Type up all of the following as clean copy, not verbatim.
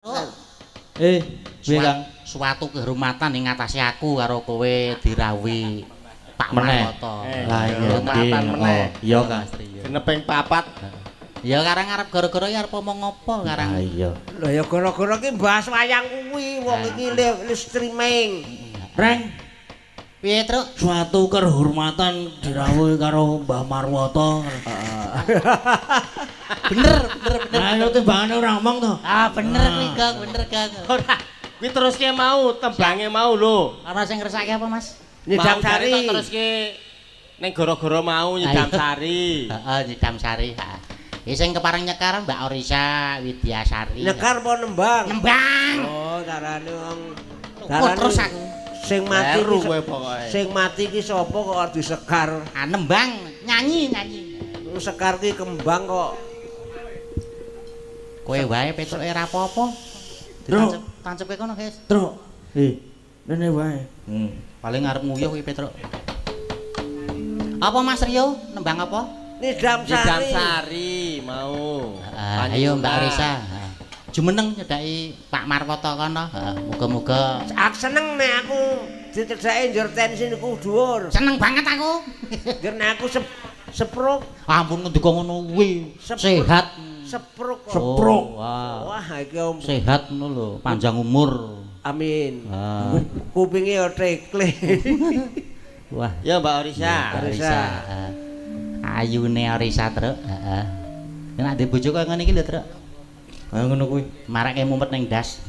Oh. Piye Kang? Suatu kehormatan ing ngatasi aku karo kowe dirawuhi Pak Marwoto. Lah iya, kehormatan meneh. Iya, Kang. Geneping papat. Ya karang arep gara-gara ya arep omong apa karang. Lah iya. Lho ya gara-gara ki bahas wayang kuwi wong iki le streaming. Reng, Piye, Truk? Suatu kehormatan dirawuhi karo Mbah Marwoto. Bener, bener, bener. Lah yo timbangane ora ngomong to. Ah, bener kuwi, Kang, bener, Kang. Ora. Kuwi teruske mau, tembange mau lho. Ana sing ngersake apa, Mas? Nyidam Mau jare sari. tok teruske ning gara-gara mau nyidam sari. Heeh, nyidam sari, heeh. Iki sing kepareng nyekar Mbak Orisa Widyasari. Nyekar apa nembang? Nembang. Oh, darane wong Kok terus aku. Sing mati Kleru ki kowe pokoke. Sing mati ki sapa kok disekar? Ah, nembang, nyanyi, nyanyi. Sekar ki kembang kok. Kowe wae petruke ora apa-apa. Truk. Ditancep, tancepke kono, Guys. Truk. Rene wae. Paling arep nguyuh kuwi Petruk. Apa Mas Rio nembang apa? Nidam Nyidam sari. sari mau. Heeh, ayo Mbak Orisa. Heeh. Jumeneng nyedaki Pak Marwoto kono. Heeh, muga-muga Aku seneng nek aku dicedhake njur tensi niku dhuwur. seneng banget aku. Njur nek aku seprok, Ampun ngendika ngono kuwi. Seprok. Sehat. Seprok kok. Seprok. Oh, wah. Wah, iki om. Sehat ngono lho, panjang umur. Amin. Ah. Kupinge ya tekle. Wah, Ya Mbak Orisa. Orisa. Heeh. Ayune Orisa, Truk. Heeh. Nek ndek bojo kaya ngene iki lho, Truk. Kaya ngono kuwi. Marake mumet ning das.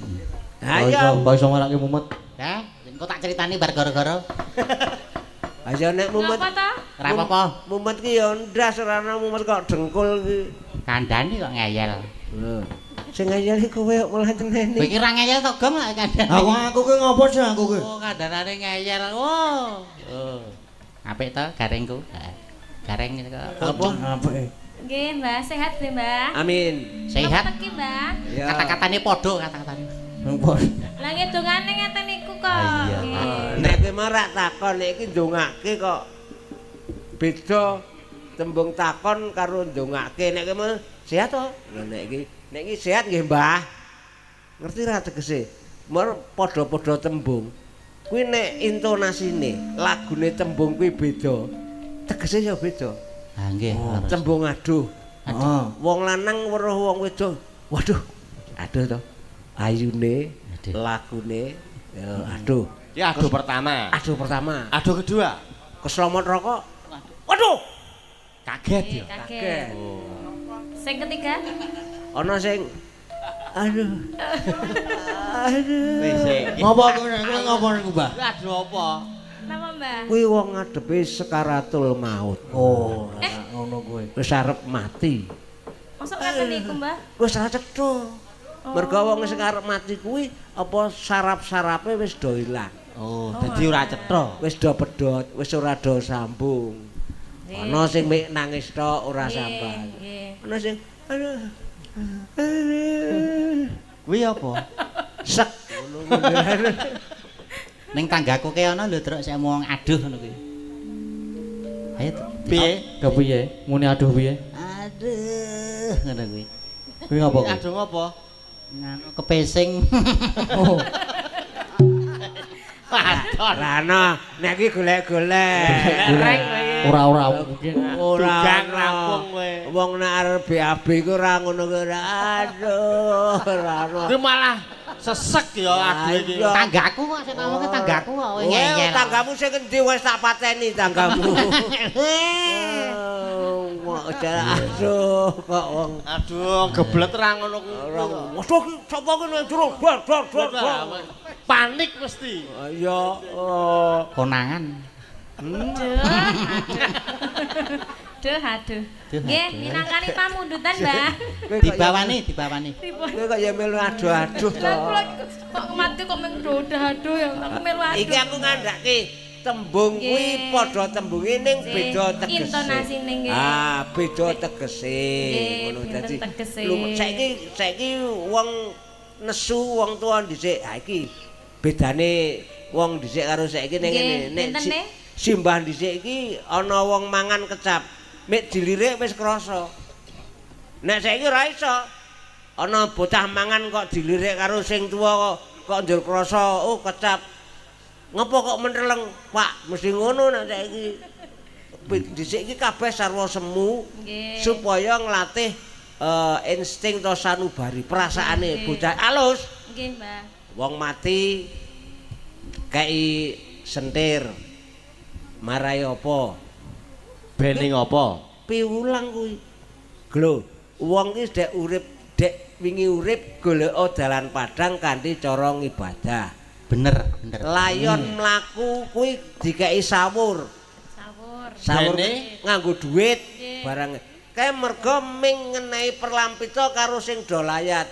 Ayo. Kok iso marake mumet. Dah, engko tak critani bar gara-gara. Ayo nek mumet. Ngapa ta? Ora apa-apa. Mumet ki ya ndas ora ana mumet kok dengkul ki. Kandhane kok ngeyel. Lho. Sing ngeyel iki kowe kok malah nyeneni. Kowe iki ora ngeyel to, Gong, lak kandhane. Aku ki ngopo sih aku ki? Oh, kandhanane ngeyel. Oh. Oh. Apik to garingku? Heeh. Gareng kok. Apa? Apike. Nggih, Mbah, sehat nggih, Mbah. Amin. Sehat. Napa teki, Mbah? Ya. Kata-katane padha kata-katane. Ngopo? Lah ngedongane ngeten niku kok. Ah, iya. Nggih. Nek kowe marak takon nek iki ndongake kok beda tembung takon karo ndongake. Nek kowe mau sehat to? Lah nek iki sehat nggih, Mbah. Ngerti ra tegese? Mer padha-padha tembung. Kuwi nek intonasine, lagune tembung kuwi beda. Tegese ya beda. Ah nggih. Oh, Tembung aduh. Heeh. Wong lanang weruh wong wedok. Waduh. Aduh to. Ayune, Aduh. lagune ya aduh. Ya aduh pertama. Aduh pertama. Aduh kedua. Keslomot rokok. Waduh. Kaget ya. Kaget. Sing ketiga? Ana sing aduh. Aduh. Wis sik. Ngopo kowe kowe ngopo niku, Mbah? Aduh apa? Napa, Mbah? Kuwi wong ngadepi sekaratul maut. Oh, ngono kuwi. Wis arep mati. Mosok ngaten niku, Mbah? Wis ora cetha. Mergo wong sing arep mati kuwi apa sarap-sarape wis do ilang. Oh, dadi ora cetha. Wis do pedhot, wis ora do sambung. Ana sing mek nangis tok ora sambat. Nggih. Ana sing aduh. Aduh. Kuwi apa? Sek ngono kuwi. Ning tanggaku ke ana lho, Truk, sing omong aduh ngono kuwi. Ayo, Truk. Piye? Kepiye? Muni aduh piye? Aduh, ngono kuwi. Kuwi ngopo kuwi? Aduh ngopo? Nganu kepesing. Oh. Waduh. Lah ana nek iki golek-golek. Reng kowe iki. Ora-ora mungkin. Ora Dugang ana. rampung kowe. Wong nek arep BAB iku ora ngono kuwi ora. Aduh, ora ana. Kuwi malah sesek ya aduh iki. Iya. Tanggaku kok sing ngomongke tanggaku kok kowe ngeyel. Tanggamu sing endi wis tak pateni tanggamu. Oh, aduh kok wong Aduh, geblet ra ngono kuwi. ora. Waduh ki sapa ki nang jero? Dor dor dor. dor. Panik mesti. Iya, oh. Konangan. Duh. Duh, aduh. Duh, Nggih, aduh. minangkani pamundutan, Mbah. Kowe kok ya- Dibawani, dibawani. Pripun? Kowe kok ya melu aduh-aduh to. Lah kula iki kok mati kok meng dodah aduh ya aku melu aduh. Iki aku ngandhake tembung kuwi Nggih. padha tembunge ning Nggih. beda tegese. Intonasine nggih. Ah, beda tegese. Nggih, Ngono benten dadi. tegese. Lho saiki wong nesu wong tuwa dhisik. Ha iki bedane wong dhisik karo saiki ning Nggih, ngene. Nek pinten ne? simbah dhisik iki ana wong mangan kecap, mek dilirik wis krasa. Nek saiki ora iso. Ana bocah mangan kok dilirik karo sing tuwa kok njur krasa oh kecap. Ngopo kok menteleng, Pak? Mesti ngono nek saiki. Dhisik iki kabeh sarwa semu supaya nglatih insting to sanubari, perasaane bocah alus. Nggih, Mbah. Wong mati kei sentir. Marai apa? Bening apa? Piwulang kuwi. Glo, wong iki dek urip, dek wingi urip goleka dalan padhang kanthi cara ngibadah. Bener, bener. Layon mlaku kuwi dikeki sawur. Sawur. Sawur nganggo duit barang. Kae mergo ming ngenehi perlampita karo sing do layat.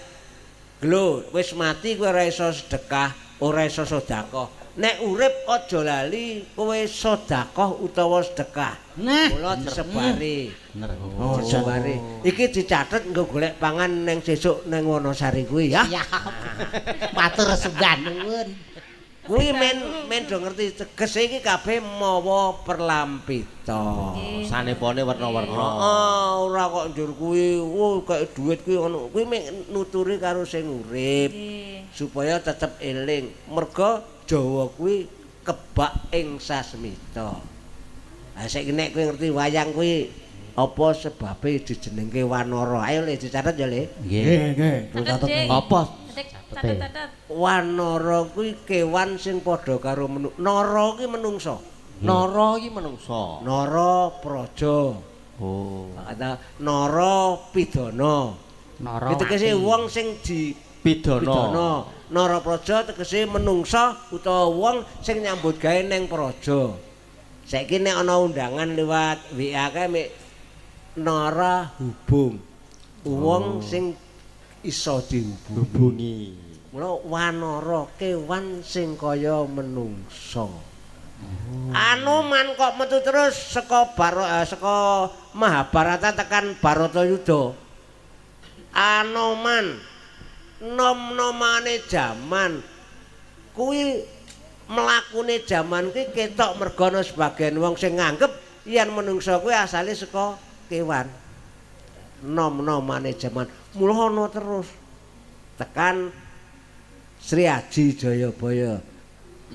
Glo, wis mati kowe ora iso sedekah, ora iso sedekah. Nek urip aja lali kowe sedekah utawa sedekah. Nah, mula disebari. Bener. Oh, disebari. Iki dicatet nggo golek pangan ning sesuk ning Wonosari kuwi ya. Siap. Matur sembah nuwun. Kuwi men do ngerti tegese iki kabeh mawa perlampita. Sanepone werna-werna. Heeh, ora kok njur kuwi, oh kaya dhuwit kuwi ngono. Kuwi mek nuturi karo sing urip. Supaya tetep eling. Merga Jawa kuwi kebak ing sasmita. Ha saiki nek kowe ngerti wayang kuwi apa sebabe dijenengke Wanara? Ayo le dicatet ya le. Nggih, nggih, catet. Apa? Catet. Wanara kuwi kewan sing padha karo menungsa. Nara kuwi menungsa. Nara iki menungsa. Nara praja. Oh. Kata nara pidana. Nara. Tegese wong sing di pidana. Nara praja tegese menungsa utawa wong sing nyambut gawe ning praja. Saiki nek ana undangan liwat WA kae mek nara hubung. Wong sing iso dihubungi. Mula wanara kewan sing kaya menungsa. Anoman kok metu terus saka saka Mahabharata tekan Bharatayuda. Anoman nom-nomane jaman kuwi mlakune jaman kuwi ketok merga ana sebagian wong sing nganggep yen menungsa kuwi asale saka kewan. Nom-nomane jaman mula ana terus tekan Sri Aji Jayabaya.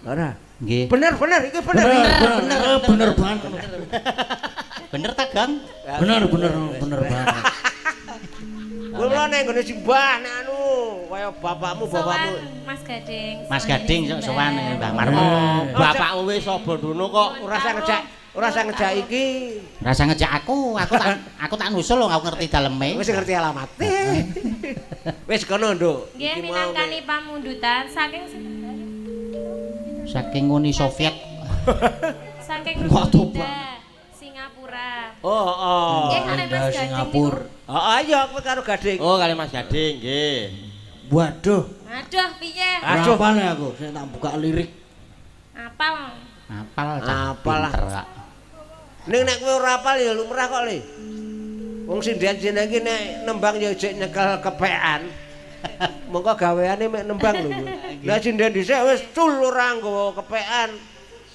Ora? Nggih. Bener-bener iki bener. Bener banget. Bener ta, Gang? Bener banget. Kula nek nggone simbah nek anu kaya bapakmu. Mas Gading. Mas Gading sok sowan Mbah Marmo. Bapakmu wis sobodono kok ora usah ngejak, ora usah ngejak iki. Ora usah ngejak aku, aku tak nusul lho, aku ngerti daleme. Wis ngerti alamate. Wis kono, Nduk. Nggih minangkani pamundutan saking saking Uni Soviet. Saking Uni Singapura. Oh, oh. Nggih kalih Mas Gading. Singapura. Oh, iya kowe karo Gading. Oh, kalih Mas Gading nggih. Waduh. Aduh, piye? Aduh, apal aku sing tak buka lirik. Apal. Apal. Apal lah. Ning nek kowe ora apal ya lumrah kok, Le. Wong sinden-sinden iki nek nembang ya jek nyekel kepekan. Mongko gaweane mek nembang lho. Lah sinden dhisik wis cul ora nggawa kepekan.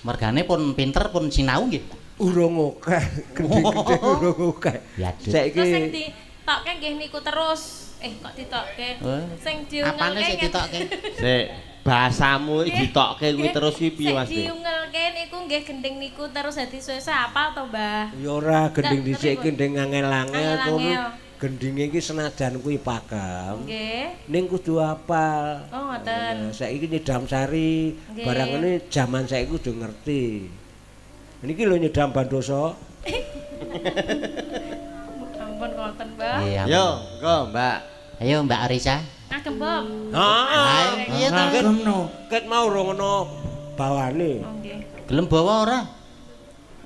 Mergane pun pinter pun sinau nggih. Urung akeh, gedhe-gedhe urung akeh. Saiki sing ditokke nggih niku terus. Kok ditokke? Sing diungelke. Apane sing ditokke? Sik, bahasamu ditokke kuwi terus iki piye Mas? Sing diungelke niku nggih gending niku terus dadi suwe-suwe apal to, Mbah? Ya ora gending dhisik iki gending angel-angel kono. Gendinge iki senajan kuwi pakem. Nggih. Ning kudu apal. Oh, ngoten. Saiki nyidam sari, barang ngene jaman saiki kudu ngerti. Niki lho nyidam bandosa. Ampun ngoten, Mbah. Yo, engko, Mbak. Ayo Mbak Arisa. Kagem, Bob. Heeh. Iya ta. Ket mau urung ana bawane. Oh, nggih. Gelem bawa ora?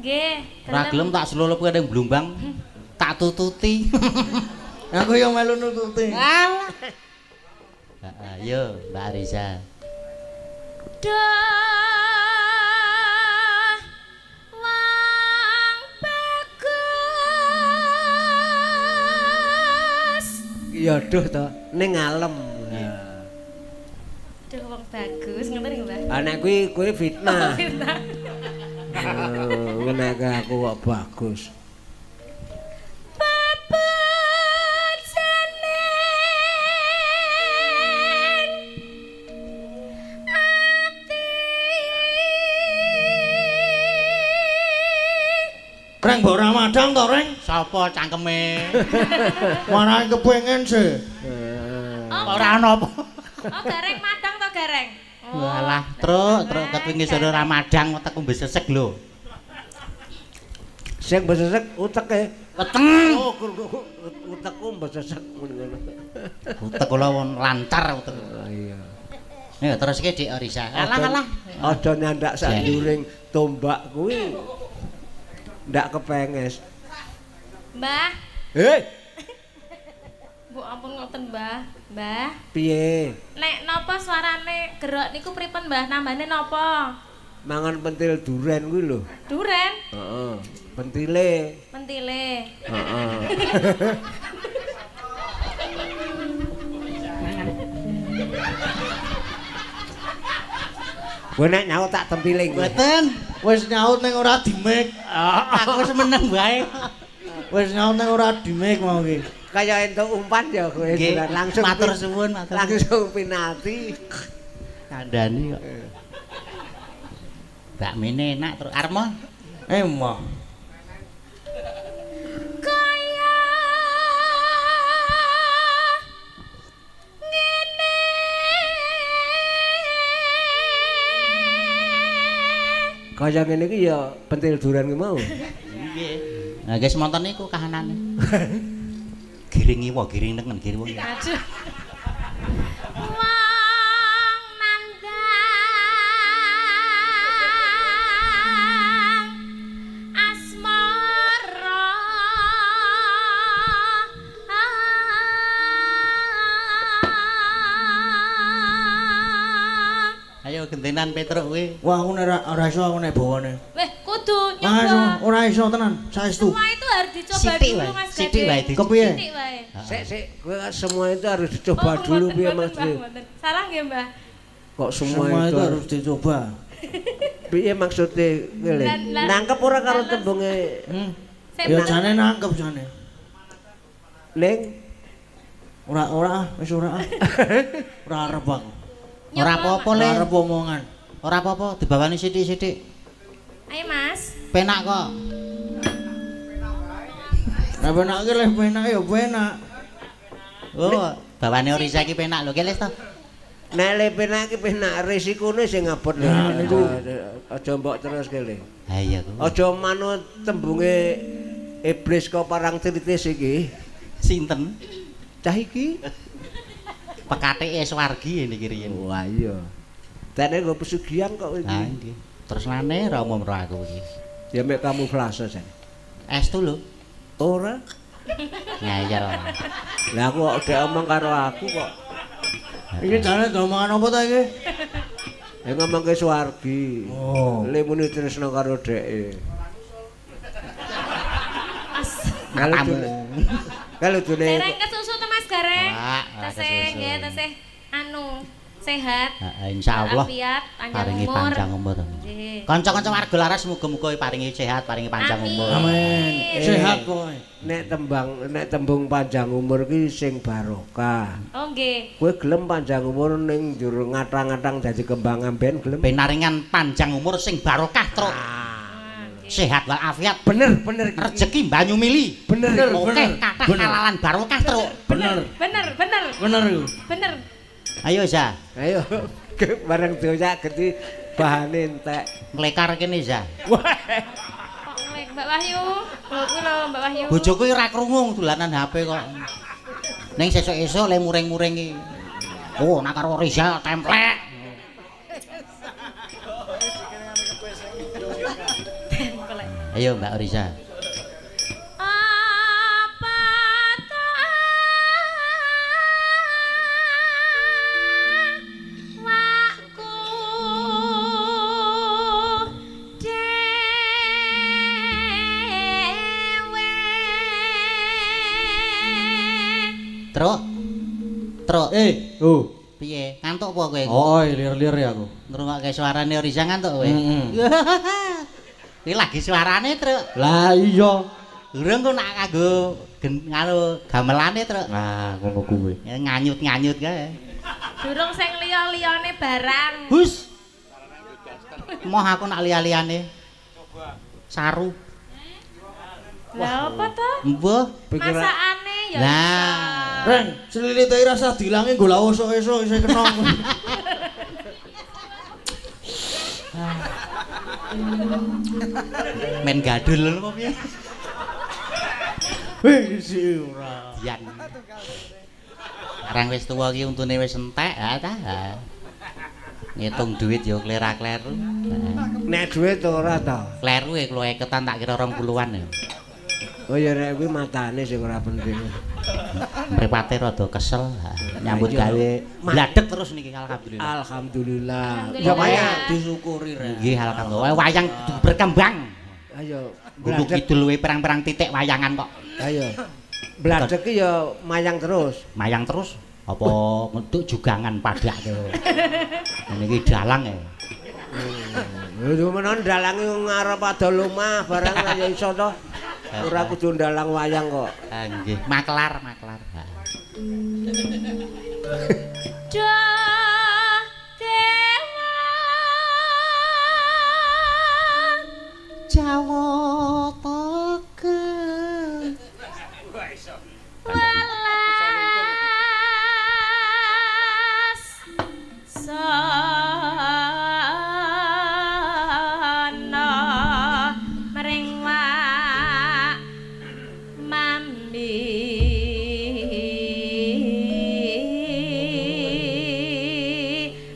Nggih. Ora gelem tak slulup kene blumbang. Tak tututi. Aku yo melu nututi. Alah. Ayo Mbak Arisa. Dah wang bagus. Ya duh to, ning alem. Duh wong bagus ngoten niku, Mbah. Ah nek kuwi kuwi fitnah. Fitnah. Nek aku kok bagus. Reng mbok ora madang to, Reng? Sapa cangkeme? Marahi kepengin sih. Ora ana apa. Oh, Gareng madang to, Gareng? Oh. Walah, truk, truk ketwingi sore ora madang wetekku besesek lho. Sing besesek uteke. Weteng. Oh, utekku besesek ngono. Utek kula lancar utek. Oh iya. Ya terus iki Dik Orisa. Alah alah. Aja nyandak sak nduring tombak kuwi. Ndak kepenges. Mbah. Hei. Bu ampun ngoten, Mbah. Mbah. Piye? Nek napa suarane gerok niku pripun, Mbah? Nambane napa? Mangan pentil duren kuwi lho. Duren? Heeh. Pentile. Pentile. Heeh. Kowe nek nyaut tak tempiling. Mboten. Wis nyaut ning ora dimik. Aku wis meneng wae. Wis nyaut ning ora dimik mau iki. Kaya entuk umpan ya kowe langsung matur suwun, matur. Langsung penalti. Kandhani kok. Bakmine enak terus arep moh. Emoh. Kaya ngene. Kaya ngene iki ya pentil duran ki mau. Nggih. Nah, guys monton niku kahanane. Giring iwa, giring nengen, giring wong. Aduh. Wong nandang asmara. Ayo gentenan Petruk kowe. Wah, aku nek ora iso aku nek bawane. Weh, kudu nyoba. Ora iso tenan, saestu. Semua itu harus dicoba dulu, Mas Gading. Sithik wae. Kepiye? Sithik wae. Sik sik, kowe semua itu harus dicoba dulu piye Mas? Salah nggih, Mbah? Kok semua itu harus dicoba. Piye maksudnya kowe le? Nangkep ora karo tembunge? Ya jane nangkep jane. Ning ora ora wis ora. Ora arep aku. Ora apa-apa le. Ora arep omongan. Ora apa-apa, dibawani sithik-sithik. Ayo Mas. Penak kok. Lah penak ki leh penak ya penak. Oh, bawane Orisa iki penak lho, ki les to. Nek le penak ki penak resikone sing abot lho. Aja mbok terus ki le. Ha iya kuwi. Aja manut tembunge iblis kok parang tritis iki. Sinten? Cah iki. Pekatike swargi niki riyen. Wah iya. Dene nggo pesugihan kok iki. Ha nggih. Tresnane ra umum ro aku iki. Ya mek kamuflase jan. Estu lho. Ora. Ngayal. Lah aku kok dhek omong karo aku kok. Iki jane omongan apa ta iki? Ya ngomongke swargi. Oh. Le muni tresna karo dheke. Matamu. Kalau dene Gareng kesusu to Mas Gareng. Tesih nggih, tesih anu sehat. Heeh, insyaallah. Panjang umur. Panjang umur. Kanca-kanca warga Laras muga-muga paringi sehat, paringi panjang umur. Amin. Sehat pokoke. Nek tembang nek tembung panjang umur ki sing barokah. Oh nggih. Kowe gelem panjang umur ning njur ngatang-ngatang dadi kembang amben gelem. Pinaringan panjang umur sing barokah, Truk. Sehat walafiat. Bener, bener. Rezeki banyu mili. Bener, bener. Kathah halalan barokah, Truk. Bener. Bener, bener. Bener iku. Bener. Ayo, Za. Ayo. Bareng doyak gede bahane entek. Nglekar kene, Za. Kok nglek Mbak Wahyu? Lho kuwi lho Mbak Wahyu. Bojoku ora krungu dolanan HP kok. Ning sesuk-esuk le muring-muring iki. Oh, nak karo Riza templek. Ayo Mbak Riza. Apa wakku dhewe. Truk. Truk. Oh. Piye? Ngantuk apa kowe? Oh, lir-lir ya aku. Ngrungokke suarane Riza ngantuk kowe. Iki lagi suarane, Truk. Lah iya. Urung kok nak kanggo nganu gamelane, Truk. Nah, ngono kuwi. Nganyut-nganyut kae. Durung sing liya-liyane barang. Hus. Moh aku nak liya-liyane. Coba. Saru. Lah apa to? Mbuh, masakane ya. Lah, Reng, selilite rasa dilangi nggo lawo esuk-esuk isih kena. Men gadul lho apa piye? Wih, si ora. Dian. Arang wis tuwa iki untune wis entek, ha ta. Ngitung duit ya klera-kleru. Nek duit ora ta? Kleru e kula eketan tak kira 20-an ya. Oh ya nek kuwi matane sing ora penting. Mripate rada kesel, nyambut gawe bladek terus niki alhamdulillah. Alhamdulillah. Ya wayang disyukuri rek. Nggih alhamdulillah. Wayang kudu berkembang. Ayo, Gunung Kidul we perang-perang titik wayangan kok. Ayo. Bladek ki ya mayang terus. Mayang terus apa ngeduk jugangan padake. Ngene iki dalang e. Lho menon dalange ngarep adol omah barang ya iso to. Ora kudu ndalang wayang kok. Ha nggih, maklar, maklar. Duh dewa Jawataka welas sono mring wak mambi.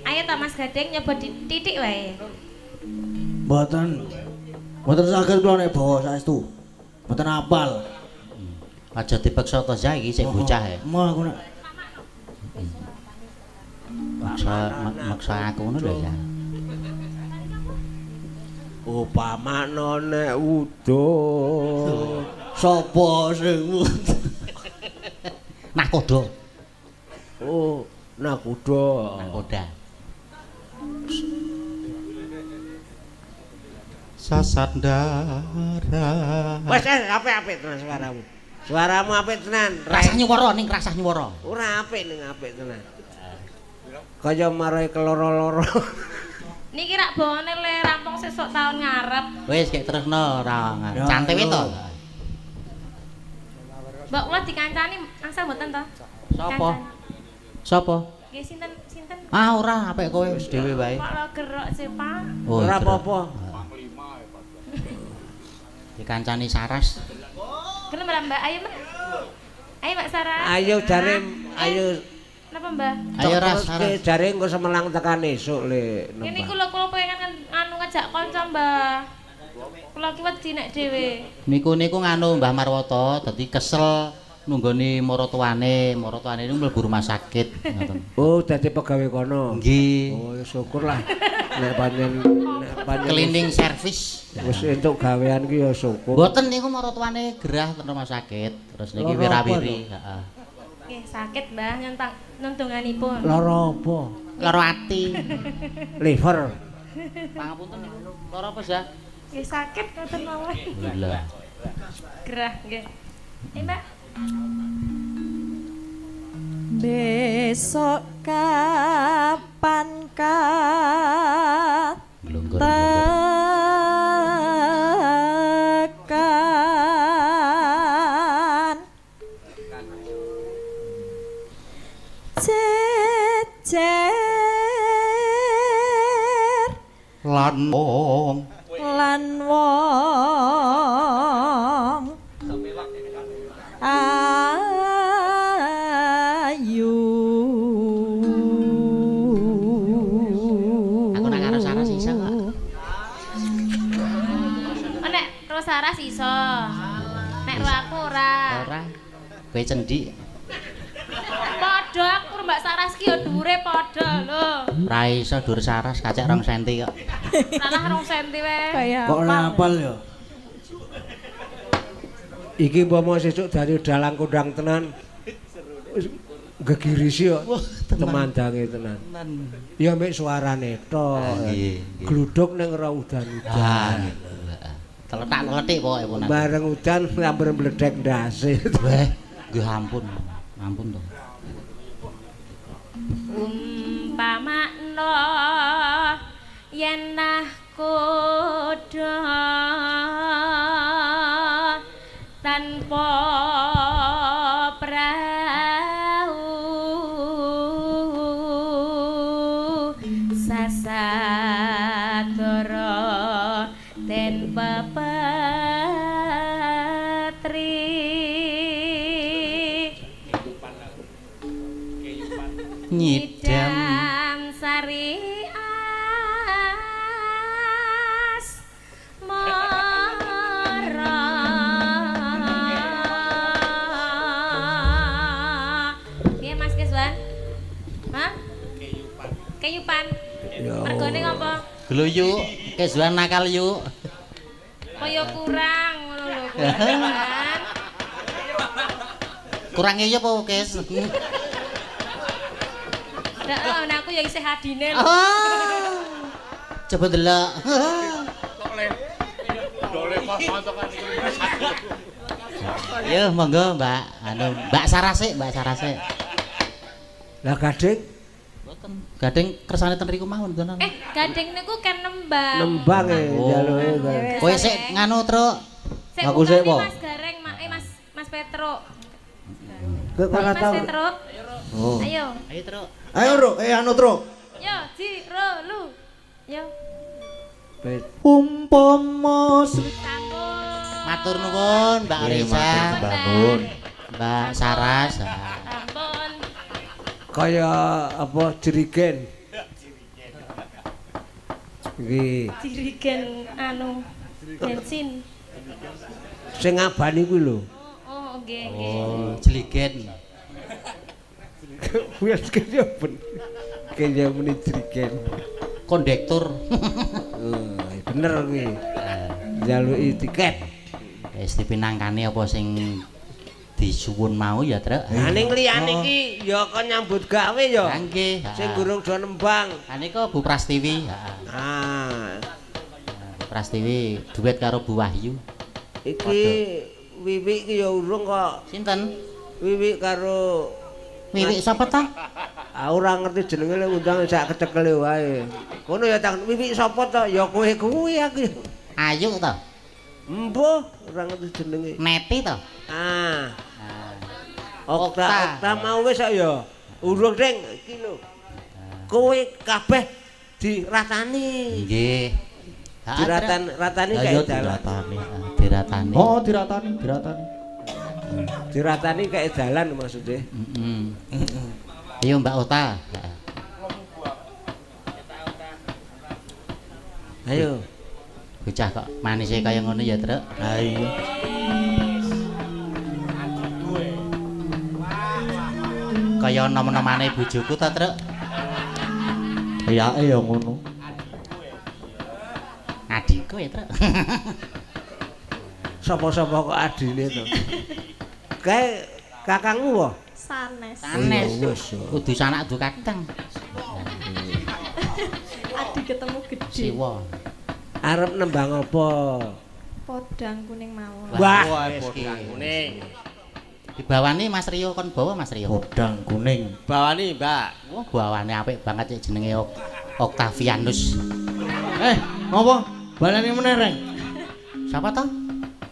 Ayo ta Mas Gading nyoba titik wae. Mboten. Mboten saged kula nek bawa saestu. Mboten apal. Aja dipaksa to Zah iki sik bocah e. Moh aku nek maksa aku ngono lho ya. Upamane nek udo sapa sing nakoda. Oh, nakoda. Nakoda. Sasat darah. Wes apik-apik tenan suaramu. Suaramu apik tenan. Rasah nyuwara ning rasah nyuwara. Ora apik ning apik tenan. Kaya marai keloro-loro. Niki rak bawane le rampung sesuk taun ngarep. Wis kek terusno ora. Cantik to. Mbok kula dikancani angsal mboten to? Sapa? Sapa? Nggih sinten sinten? Ah ora apik kowe wis dhewe wae. Kok lo gerok sih, Pak? Ora apa-apa. Dikancani Saras. Gelem ora Mbak? Ayo Mbak. Ayo Mbak Saras. Ayo jare ayo. Napa Mbah? Ayo Ras, Saras. Jare engko semelang tekan esuk le. Ngene iku lho kula pengen anu ngejak kanca Mbah. Kula ki wedi nek dhewe. Niku-niku nganu Mbah Marwoto dadi kesel nunggoni maratuwane, maratuwane niku mlebu rumah sakit ngoten. Oh, dadi pegawe kono. Nggih. Oh, ya syukurlah. Nek pancen cleaning service wis entuk gawean ki ya syukur. Mboten niku maratuwane gerah ten rumah sakit, terus niki wirawiri, heeh. Nggih, sakit Mbah nyentang nuntunganipun. Lara apa? Lara ati. Liver. Pangapunten niku. Lara apa, Zah? Nggih sakit ngoten mawon. Lha. Gerah nggih. Mbak. Besok kapan tekan jejer lan wong lan wong ayu. Aku nak karo Saras iso kok. Oh nek karo Saras iso. Nek ro aku ora. Ora. Kowe cendik. Padha aku Mbak Saras ki ya dhuwure padha lho. Ora iso dhuwur Saras kacek 2 senti kok. Salah 2 senti wae. Kok ora apal ya? Iki umpama sesuk dari dalang kondang tenan. Gegirisi kok. Temandange tenan. Ya mek suarane tok. Gluduk ning ora udan-udan. Teletak-teletik pokoke ponan. Bareng udan lamber mledek ndase. Weh, nggih ampun. Ampun to. Umpamakna yen nahkoda Yen pepetri Nyidam sari as mara. Piye Mas Keswan? Hah? Keyupan. Mergone ngopo? Gluyuk, Keswan nakal yuk. Kaya kurang ngono lho kurang. Kurang iya apa Kes? Heeh, nah aku ya isih adine lho. Oh. Coba delok. Yo monggo Mbak, anu Mbak Sarah sik, Mbak Sarah sik. Lah Gading Mboten. Gading kersane ten riku mawon tenan. Gading niku kan nembang. Nembang e njaluke. Kowe sik nganu, Truk. Aku sik po. Mas Gareng, Mas Mas Petro. Kowe ora Mas tau. Petro. Oh. Ayo. Ayo, Truk. Ayo, Ruk, anu Truk. Yo, ji, ro, lu. Yo. Umpama Sampun. Matur nuwun Mbak Reza, Bangun. Mbak Saras. Sampun. Kaya apa jerigen. Iki Jerigen anu bensin. Sing ngabani kuwi lho. Oh, nggih, nggih. Oh, jeligen. Wis kaya ben. Kaya muni jerigen. Kondektur. Oh, bener kuwi. Njaluki tiket. Wis dipinangkani apa sing disuwun mau ya, Truk? Lah ning liyane iki ya kon nyambut gawe ya. Lah nggih. Sing gurung do nembang. Ha nika Bu Prastiwi, heeh. Ah. Bu Prastiwi duet karo Bu Wahyu. Iki Wiwi iki ya urung kok. Sinten? Wiwi karo Wiwi sapa ta? Ah ora ngerti jenenge lek undang sak kecekele wae. Kono ya takon Wiwi sapa ta? Ya kowe kuwi aku. Ayu ta? Embuh, ora ngerti jenenge. Neti ta? Ah. Okta, Okta mau wis kok ya. Urung ding iki lho. Kowe kabeh diratani. Nggih. Diratan ratani Ayo kae dalan. diratani. Diratani. Oh, diratani, diratani. Diratani kae dalan maksudnya. Heeh. Ayo Mbak Ota. Ayo. Bocah kok manise kaya ngono ya, Truk. Ha iya. Kaya nom-nomane bojoku ta, Truk? Kayake ya ngono. Adikku ya, Truk. Sapa-sapa kok adine to? Kae kakangmu apa? Sanes. Sanes. Wis. Kudu sanak du kadang. Adi ketemu gede. Siwa. Arep nembang apa? Podang kuning mawon. Wah, wis ki. Podang kuning. Dibawani Mas Rio kon bawa Mas Rio. Podang kuning. Bawani, Mbak. Wah, bawane apik banget cek jenenge Octavianus. Ngopo? Baleni meneh, Reng. Siapa to?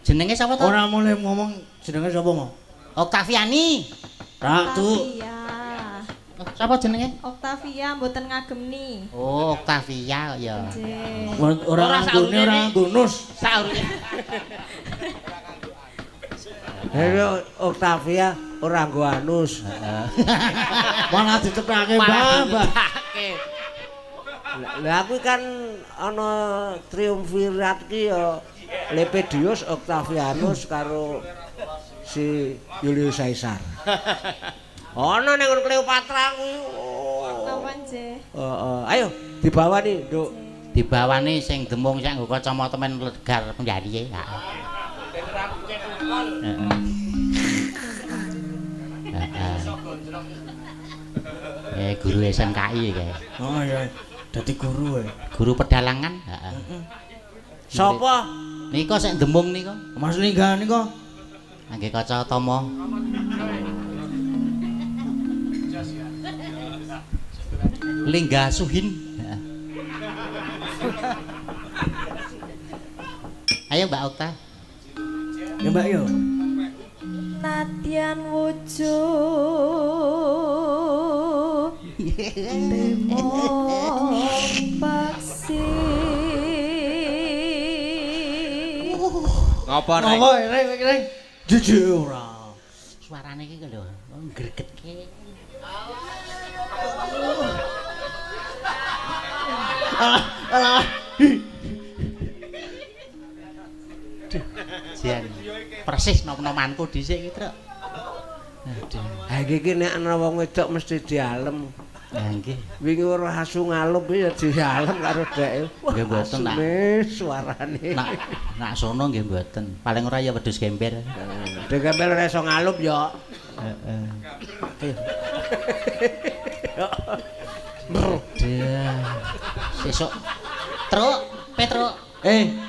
Jenenge sapa to? Ora mulai ngomong jenenge sapa mau? Octaviani. Ratu. Octavia. Oh, sapa jenenge? Octavia mboten ngagemni. Oh, Octavia kok ya. Nggih. Ora nganggone ora nganggo nus. Saurunge. Halo Octavia ora nggo anus. Malah ditepake Mbah, Mbah. Lah aku kan ana triumvirat ki ya Lepedius Octavianus karo si Julius Caesar. Ana ning nggon Cleopatra kuwi. Napa nggih? Heeh. Ayo dibawani, Nduk. Dibawani sing demung sak nggo kacamata men legar penjariye. Heeh. Heeh. Guru SMKI kae. Oh iya. Dadi guru e. Guru pedalangan, heeh. Sapa? Nika sing demung nika. Mas Lingga nika. Ngangge kaca tama. Lingga Suhin. Heeh. Ayo Mbak Okta. Ya Mbak yo. Nadyan wujud temong paksi Ngopo rek? Ngopo rek rek? Jujur ora. Suarane iki lho ngregetke. Alah, alah. Duh, jan. Persis nom-nomanku dhisik iki, Truk. Aduh. Ha iki nek ana wong wedok mesti dialem. Ha nggih. Wingi ora asu ngalup ya dialem karo dheke. Nggih mboten nak. Suarane. Nak nak sono nggih mboten. Paling ora ya wedhus gembel. Wedhus gembel ora iso ngalup ya. Heeh. Aduh. Sesuk Truk, Petruk.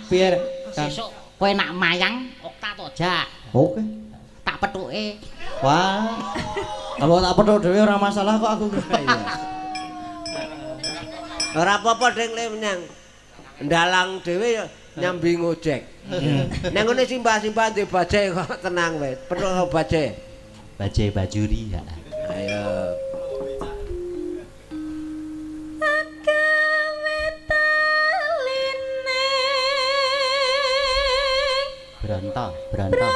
Piye? Sesuk kowe nak mayang Okta to jak. Oke. Tak pethuke. Wah. Kalau tak pethuk dhewe ora masalah kok aku. Ora apa-apa ding le menyang. Ndalang dhewe ya nyambi ngojek. Nang ngene simbah-simbah ndek bajai kok tenang wae. Pethuk bajai. Bajai bajuri ya. Ayo. Bronto, bronto.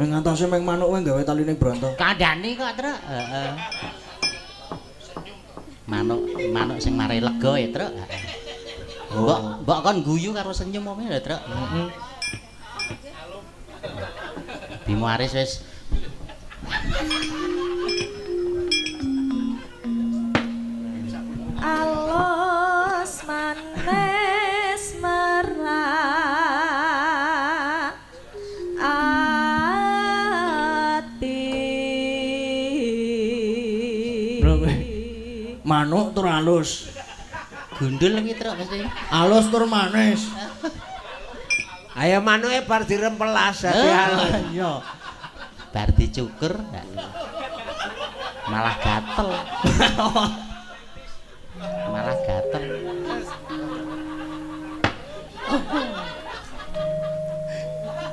Ngantose meng manuk kowe gawe taline bronto. Kandhani kok, Truk. Heeh. Manuk, manuk sing mare lega ya, Truk. Mbok, mbok kon guyu karo senyum opo lho, Truk. Heeh. Bimo Aris wis alos manis merak ati. Manuk tur alus. Gundul iki Truk mesti. Alus tur manis. Ayo manuke bar dirempelas dadi alus. Iya. Bar dicukur malah gatel. Malah gatel.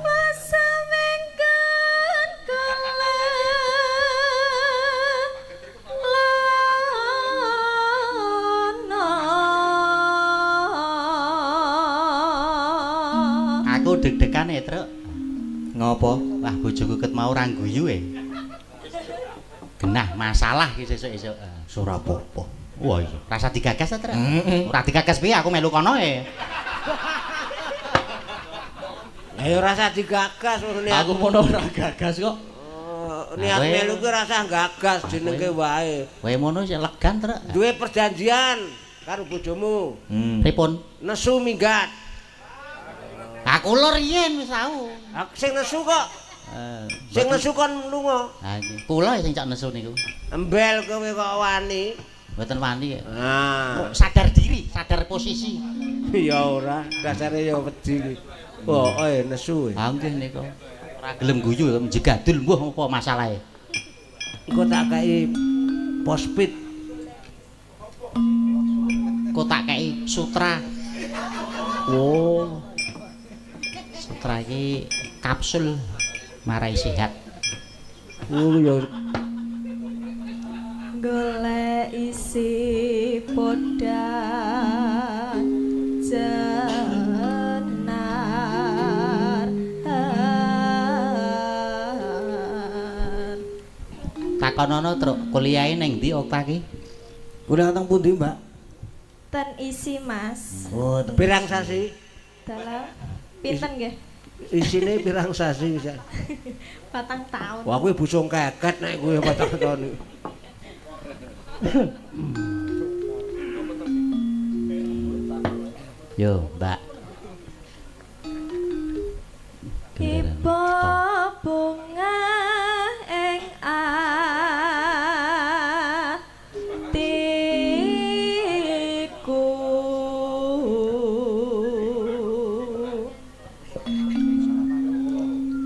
Pasamengken kula lana. Aku deg-degan ya, Truk. Ngopo? Wah, bojoku ket mau ora guyu e. Genah masalah iki sesuk-esuk. Ora apa-apa. Wah iya, rasa digagas ta, Truk? Ora digagas piye aku melu kono e. Lah ya ora usah digagas ngene. Aku mono ora gagas kok. Oh, niat melu ki ora usah gagas jenenge wae. Kowe mono sik legan, Truk. Duwe perjanjian karo bojomu. Pripun? Nesu minggat. Aku lho riyen wis tau. Sing nesu kok. Sing nesu kon lunga. Ha iki. Kula sing cak nesu niku. Embel kowe kok wani. Mboten wani ya. Ah. Sadar diri, sadar posisi. Ya ora, dasare ya wedi iki. Pokoke nesu. Ha nggih niku. Ora gelem guyu jegadul mbuh apa masalahe. Engko tak kei pospit. Engko tak kei sutra. Oh. Sutra iki kapsul marai sehat. Oh ya. Golek isi podhan jenar. Takonono, Truk, kuliahe ning ndi Okta ki? Kuliah teng pundi, Mbak? Ten isi, Mas. Oh, teng pirang sasi? Dalam pinten nggih? Isine pirang sasi bisa? 4 tahun. Wah, kuwi busung keket nek kuwi 4 tahun. Yo, Mbak. Ibu bunga ing atiku.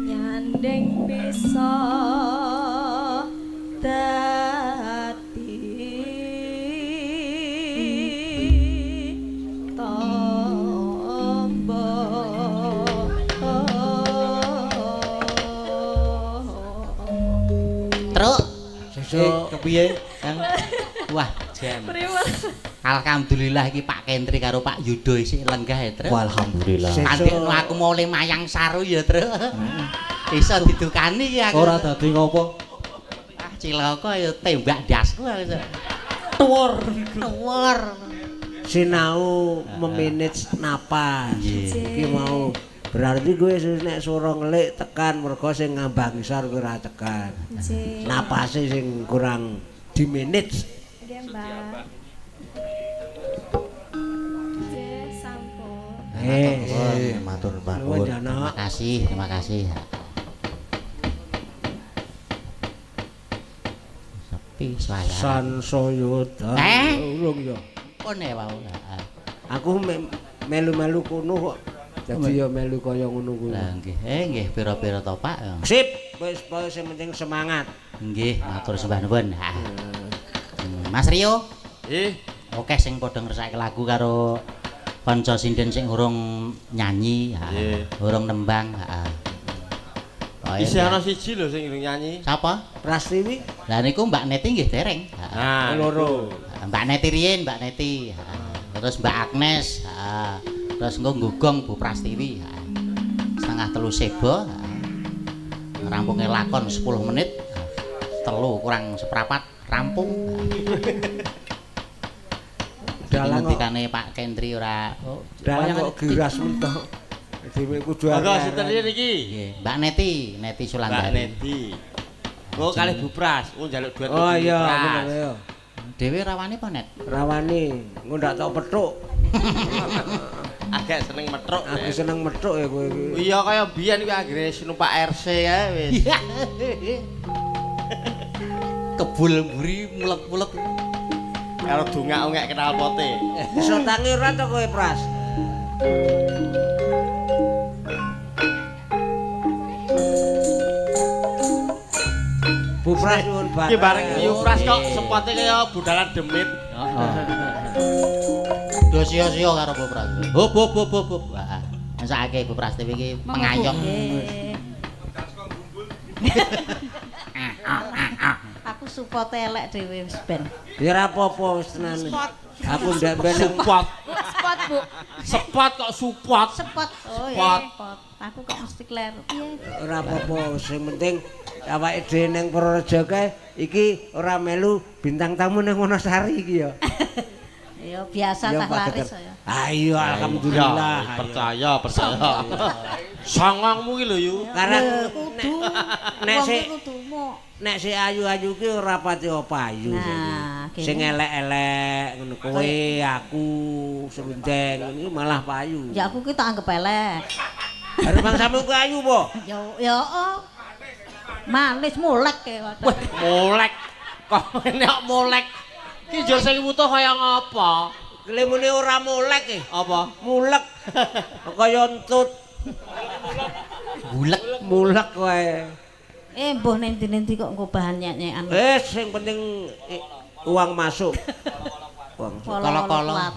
Nyanding bisa dadi tombo. Truk, Sesuk kepiye, Kang? Wah, jan. Pripun? Alhamdulillah iki Pak Kentri karo Pak Yudo isih lenggah ya, Truk. Alhamdulillah. Andekno aku mau oleh mayang saru ya, Truk. Iso didukani iki aku. Ora dadi ngopo. Ah, cilaka ya tembak ndasku aku. Tuwur, tuwur. Sinau memanage napas. Iki mau berarti kowe nek swara ngelik tekan mergo sing ngambang isor kowe ora tekan. Napase sing kurang di-manage. Nggih, Mbak. Nggih, sampun. Matur nuwun. Terima kasih, terima kasih. Sepi suara. Sansaya urung ya. Pun ya wau. Aku melu-melu kono kok. Dadi ya melu kaya ngono kuwi. Lah nggih, nggih pira-pira to Pak. Sip, wis pokoke sing penting semangat. Nggih, matur sembah nuwun. Mas Rio. Nggih. Oke sing padha ngersake lagu karo kanca sinden sing urung nyanyi, urung nembang, heeh. Isih ana siji lho sing urung nyanyi. Sapa? Prastiwi. Lah niku Mbak Neti nggih dereng. Nah, loro. Mbak Neti riyin, Mbak Neti. Terus Mbak Agnes, heeh. Terus engko nggugong Bu Prastiwi, heeh. 2:30 sebo, heeh. Ngrampunge lakon 10 menit, 2:45 rampung. Dalang ngendikane Pak Kendri ora dalang kok giras mentok. Dhewe kudu Monggo sinten iki? Nggih, Mbak Neti, Neti Sulandari. Mbak Neti. Oh kalih Bu Pras, oh njaluk duet. Oh iya, bener ya. Dhewe rawani apa, Net? Rawani, engko ndak tok petuk. Agak seneng metruk. Aku seneng metruk ya kowe iki. Iya kaya biyen kuwi anggere numpak RC kae wis. Kebul mburi mulek-mulek. Karo dongak-ongek kenal pote. Iso tangi ora to kowe, Pras? Bu Pras nyuwun bareng. Iki bareng Yu Pras kok sepote kaya budalan demit. Heeh. Do sia-sia karo Bu Pras. Hop hop hop hop. Heeh. Mesake Bu Prastiwi iki pengayom. Aku supote elek dhewe wis ben. Ya ora apa-apa wis tenan. Aku ndak ben support. Spot, Bu. Spot kok support. Spot. Oh ya, spot. Aku kok mesti kleru. Piye? Ora apa-apa, sing penting awake dhewe ning Purworejo kae iki ora melu bintang tamu ning Wonosari iki ya. Ya biasa tah laris ya. Ayo alhamdulillah. Percaya, percaya. Songongmu ki lho Yu. Karena kudu nek si ayu-ayu ki ora pati payu. Sing elek-elek ngono kowe, aku, serundeng ngono malah payu. Ya aku ki tak anggap elek. Arep bangsamu ku ayu po? Ya ya oh. Manis molek e. Wah, molek. Kok nek molek. Ki njur sing wutuh kaya ngapa? Lemune ora molek e. Apa? Mulek. Kaya entut. Mulek. Mulek wae. Mbuh nendi-nendi kok nggo bahan nyek-nyekan. Wis sing penting uang masuk. Uang kala-kala.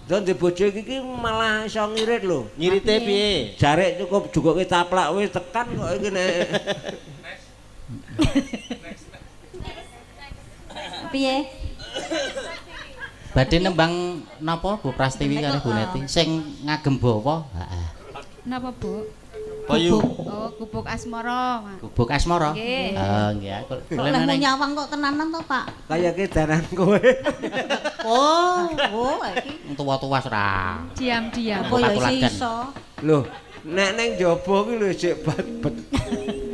Don di bojo iki malah iso ngirit lho. Ngirite piye? Jarek cukup jugoke taplak wis tekan kok iki nek. Piye? Badhe nembang napa Bu Prastiwi kalih Bu Neti sing ngagem bawa? Heeh. Napa, Bu? Payu. Oh, gubuk asmara, Mak. Gubuk asmara? Nggih. Oh, nggih. Kok lehmu nyawang kok tenanan to, Pak? Kaya ki daran kowe. Oh, oh iki tuwa-tuwa ora. Diam-diam. Apa ya iso? Lho, nek ning njaba ki lho jek bet.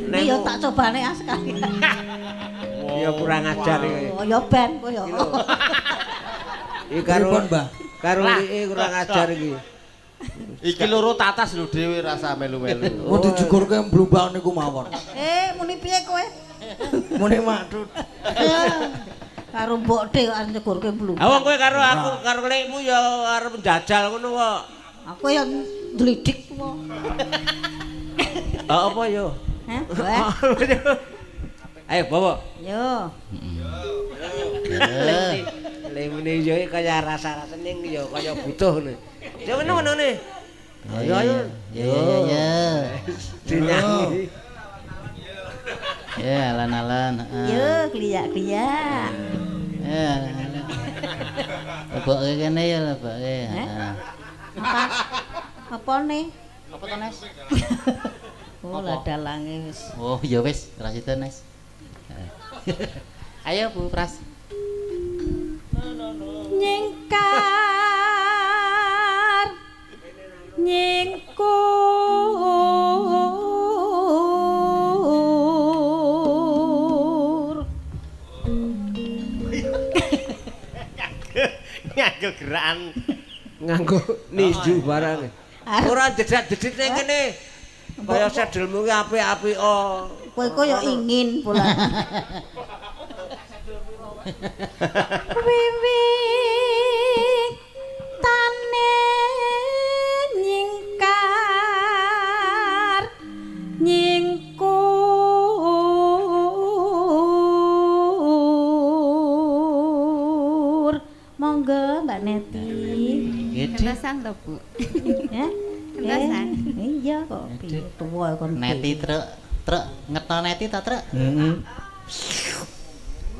Nek ya tak cobane ah sekali. Ya kurang ajar iki. Oh, ya ben kowe ya. Iki karo karo iki kurang ajar iki. Iki loro tatas lho dhewe rasa melu-melu. Mun dijugurke mblumbang niku mawon. Muni piye kowe? Muni maktut. Karo mbokde kok arep nyegurke mblumbang. Ha wong kowe karo aku karo lekmu ya arep njajal ngono kok. Aku ya ndlidik kok. Ha apa yo? Hah? Ayo bawa. Yo. Lemune yo kaya rasa-rasane yo kaya butuh ngono. Ya ngono ngono ne. Ayo ayo. Ya ya ya. Dinyanyi. Ya alon-alon. Yo kliyak-kliyak. Ya alon-alon. Lebokke kene ya lebokke. Heeh. Apa? Apa ne? Apa to, Nes? Oh, lah dalange wis. Oh, ya wis, ora sida, Nes. Ayo Bu Pras. Nyingkar nyingkur nganggo gerakan nganggo ninju barang. Ora jedak-jedit ning kene. Kaya sedelmu ki apik-apik oh. Kowe kok ya ingin pula. Wiwi tane nyingkar nyingkur monggo Mbak Neti. Kentosan to, Bu? Ya? Kentosan. Iya kok piye tuwa kon. Neti truk, truk ngetno Neti ta, truk? Heeh.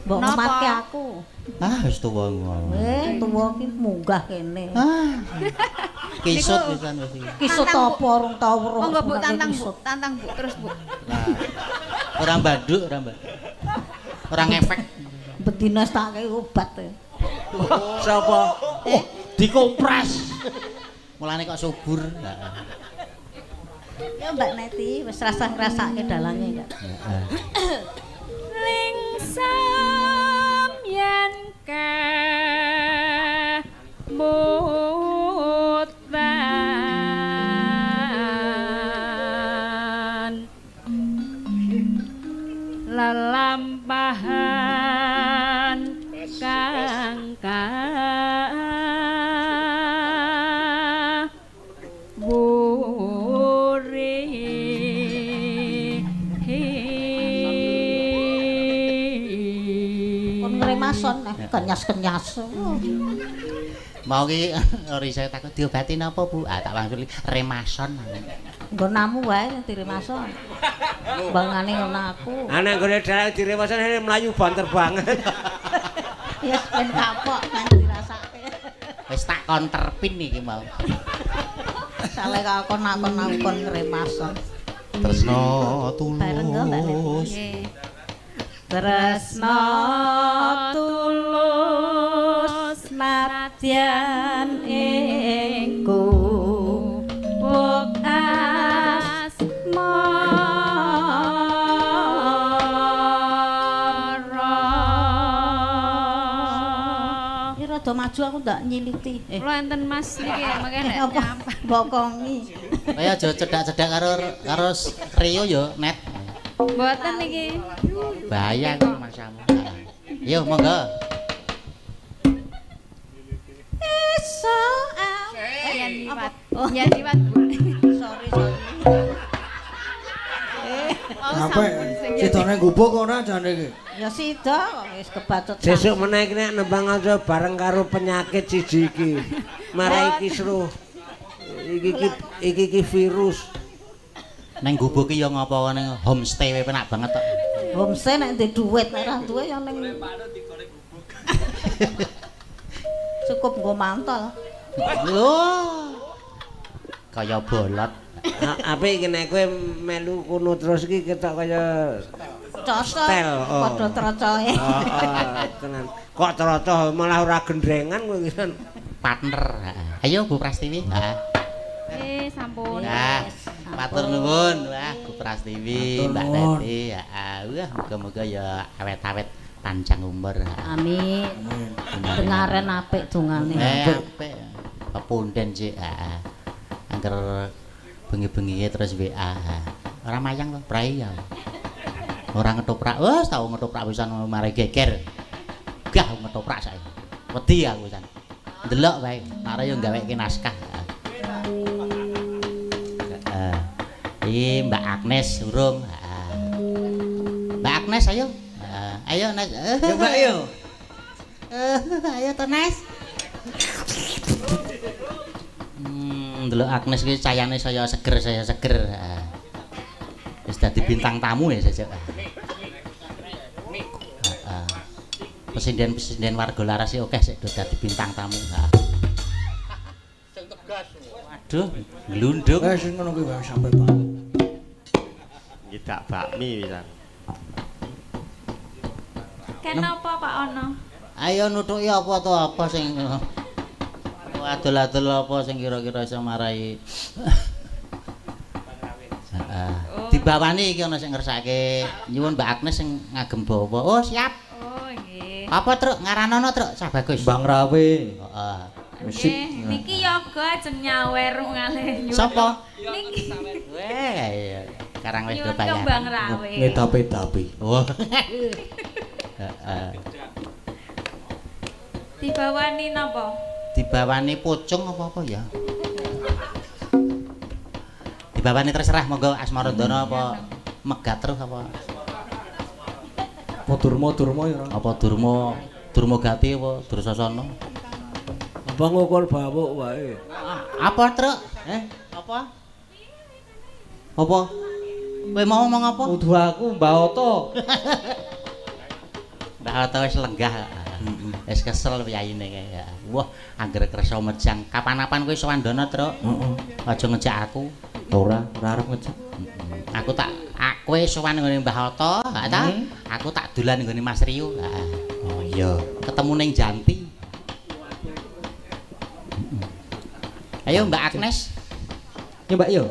Mbok ngomatke aku. Ah, wis tuwa ngono. Tuwa ki munggah kene. Ah. Kisut pisan wis iki. Kisut apa urung tau weruh. Monggo Bu tantang Bu, tantang Bu terus Bu. Lah. Ora mbanduk, ora mbanduk. Ora ngefek. Bedina tak kei obat. Sapa? Dikompres. Mulane kok subur. Heeh. Ya Mbak Neti wis rasah ngrasake dalange kok. Heeh. Lingsem yen kemutan lelampahan kang kawuri. Kon ngremason kenyas-kenyas. Mau ki ora iso takut diobati napa Bu? Ah tak langsung remason. Nggonamu wae diremason. Bangane ngono aku. Ah nek nggone dalan diremason mlayu banter banget. Ya ben kapok ben dirasake. Wis tak konterpin iki mau. Sale kon akon ngremason. Tresno tulus. Tresno tulus nadyan ing gubuk asmara. Iki rada maju aku ndak nyiliti. Kula enten Mas niki mangke nek nyampe bokongi. Kaya aja cedak-cedak karo karo Rio ya, Net. Mboten niki. Bahaya kok masamu. Yo monggo. Iso yen liwat. Yen liwat Bu. Sorry sorry. Sampe sidone gubuk ora jane iki. Ya sida wis kebacut. Sesuk meneh iki nek nembang aja bareng karo penyakit siji iki. Marai kisruh. Iki iki virus. Neng gubuk ki ya ngapa ning homestay wae penak banget tok. Homestay nek ndek dhuwit nek ora duwe ya ning cukup nggo mantol. Lho. Kaya bolot. Apik iki nek kowe melu kono terus iki ketok kaya cocok. Padha trocohe. Heeh, tenan. Kok trocoh malah ora gendrengan kowe iki. Partner. Ayo Bu Prastiwi. Heeh. Sampun. Nah, matur nuwun. Wah, Bu Prastiwi, Mbak Neti. Heeh. Wah, muga-muga ya awet-awet panjang umur. Amin. Dengaren apik dongane. Apik. Pepunden sik, heeh. Angger bengi-bengi terus WA. Ora mayang to, prai ya. Ora ngetoprak. Wes tau ngetoprak pisan mare geger. Gah ngetoprak saiki. Wedi aku pisan. Ndelok wae, mare yo gaweke naskah. Iki Mbak Agnes urung. Mbak Agnes ayo. Ayo Nes. Ya Mbak yo. Ayo to Nes. Ndelok Agnes iki cayane saya seger, saya seger. Wis dadi bintang tamu ya sesuk. Heeh. Pesinden-pesinden warga Laras iki akeh sik do dadi bintang tamu. Sing tegas. Waduh, glundung. Sing ngono kuwi wae sampe Pak. Ngidak bakmi pisan. Kenapa Pak Ono? Ayo nutuki apa to apa sing adol-adol apa sing kira-kira iso marai. Heeh. Dibawani iki ana sing ngersake. Nyuwun Mbak Agnes sing ngagem bawa. Oh, siap. Oh, nggih. Apa, Truk? Ngaranono, Truk? Cah bagus. Bang Rawe. Heeh. Nggih, niki yoga ajeng nyawer ngalih nyuwun. Sapa? Niki. Weh, karang wis do Nyuwun bayaran. kembang rawe. Ngedapi-dapi. Oh. Heeh. Dibawani napa? Dibawani pocong apa-apa ya? Dibawani terserah monggo Asmarandana apa Megatruh apa? Apa Durma-durma ya ora? Apa Durma, Durma Gati apa Dursasana? Apa ngukur bawuk wae. Apa, Truk? Eh? Apa? Apa? Kowe mau ngomong apa? Kudu aku Mbah Oto. Mbah Oto wis lenggah. Wis kesel piyayine kae. Wah, angger kersa mejang. Kapan-kapan kowe sowan-dono, Truk. Heeh. Aja ngejak aku. Ora, ora arep ngejak. Aku tak kowe sowan nggone Mbah Oto, ha ta? Aku tak dolan nggone Mas Rio. Heeh. Oh iya. Ketemu ning Janti. Ayo Mbak Agnes. Ya Mbak yo.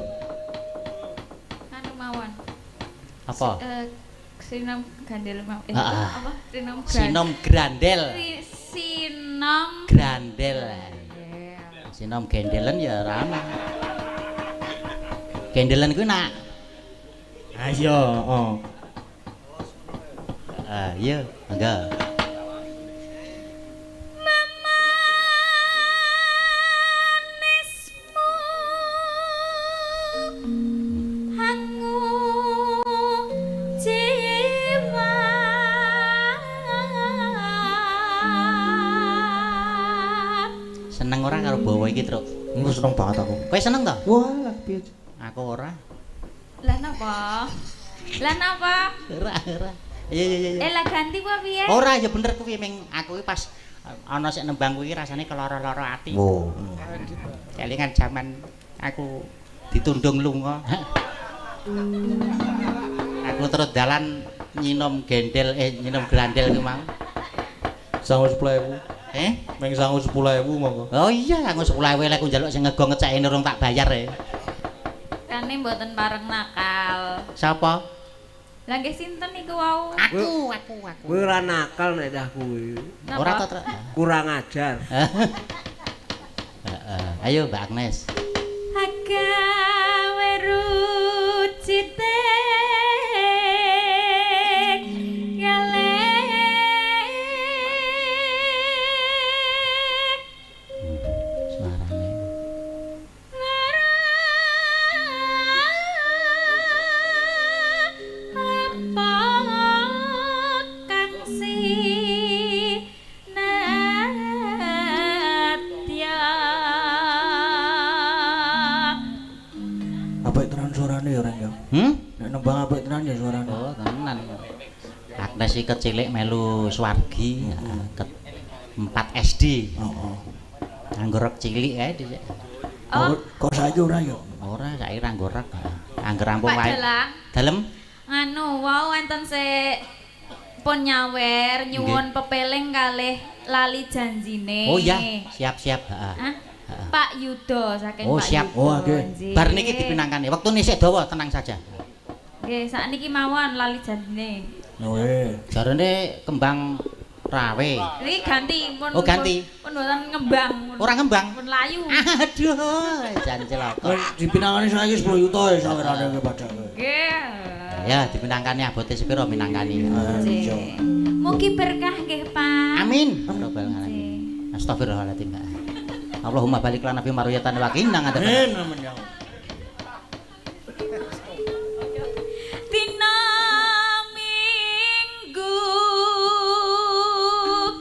Anu mawon. Apa? Sinom Gandel mawon. Apa? Sinom Grandel. Sinom Grandel. Sinom Grandel. Sinom gendelen ya ora ana. Gendelen kuwi nak. Ayo, heeh. Iya, monggo. Seneng ora karo bawa iki, Truk? Engko seneng banget aku. Kowe seneng to? Wah, lah piye? Aku ora. Lah napa? Lah napa? Ora, ora. Iya, iya, iya. Eh lah ganti apa piye? Ora, ya bener kuwi ming aku iki pas ana sik nembang kuwi rasane keloro-loro ati. Oh. Kelingan jaman aku ditundung lunga. Aku terus dalan nyinom gendel nyinom grandel kuwi mau. Sangu 10.000. Eh? Meng sangu 10.000 monggo. Oh iya, sangu 10.000 lek aku njaluk sing ngego ngecekne urung tak bayar e. Kane mboten pareng nakal. Sapa? Lah nggih sinten niku wau? Aku. Kuwi ora nakal nek dah kuwi. Ora to, Truk? Kurang ajar. Heeh. Ayo Mbak Agnes. Agawe rucite Nek nembang apik tenan ya suarane. Oh, tenan. Agnes iki kecilik melu swargi ke 4 SD. Heeh. Nganggo rek cilik kae dhisik. Oh. Kok saiki ora ya? Ora, saiki ra nggo rek. Angger rampung wae. Dalem? Nganu, wau enten sik pun nyawer nyuwun pepeling kalih lali janjine. Oh iya, siap-siap, heeh. Pak Yudo saking oh, Pak siap. Yudo. Oh, nggih. Bar niki dipinangkani. Wektune sik dawa, tenang saja. Nggih, sakniki mawon lali janjine. Nggih. Jarene kembang rawe. Niki ganti pun. Oh, ganti. Pun mboten ngembang. Ora ngembang. Pun layu. Aduh, jan celaka. Dipinangkani saiki 10 juta ya sawerane iki padake. Nggih. Ya, dipinangkani abote sepiro minangkani. Nggih. Mugi berkah nggih, Pak. Amin. Robbal alamin. Astagfirullahaladzim. Allahumma balik lana fi maruyatan wa qina adzaban. Amin amin ya. Dina Minggu